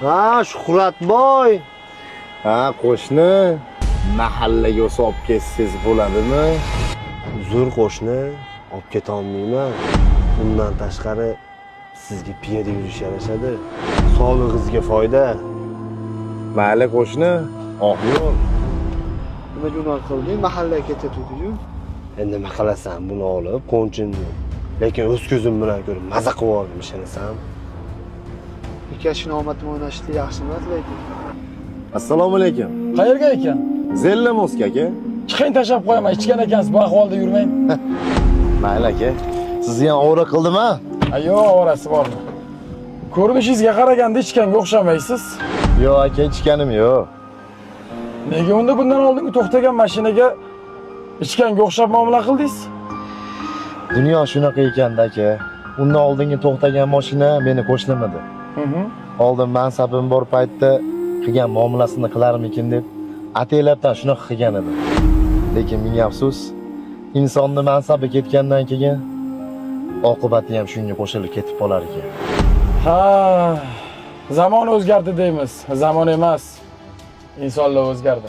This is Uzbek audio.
Ha, Shuhratboy. Ha, qo'shni, mahallaga o'sa olib ketsangiz bo'ladimi? Uzr qo'shni, olib ketolmayman. Undan tashqari sizga piyoda yurish yarashadi. Sog'lig'ingizga foyda. Mayli qo'shni, oq yo'l. Nimaga unaqa qilding? Mahallaga ketayotgandik-ku. Endi nima qilasan buni olib, qo'nchimni. Lekin o'z ko'zim bilan ko'rib maza qilib oldim, ishonasan. Ikkalashini omadim o'ynashdi yaxshi emas lekin. Assalomu alaykum. Qayerga ekan? Zellamoska aka. Chiqing, tashlab qo'yaman. Ichgan ekansiz, bu ahvolda yurmang. Mayli aka. Sizni ham ovora qildim a? Ha, yo'q, orasi bormi? Ko'rinishingizga qaraganda ichganga o'xshamaysiz. Yo'q aka, ichganim yo'q. Nega unda bundan oldingi to'xtagan mashinaga ichganga o'xshab muomala qildingiz? Dunyo shunaqa ekanda aka. Undan oldingi to'xtagan mashina meni qo'shnim edi. Oldin mansabim bor paytda qilgan muomalasini qilarmikin deb ataylabdan shunaqa qilgan edim. Lekin ming afsus, insonni mansabi ketgandan keyin oqibati ham shunga qo'shilib ketib qolar ekan. Ha, zamon o'zgardi deymiz. Zamon emas. Insonlar o'zgardi.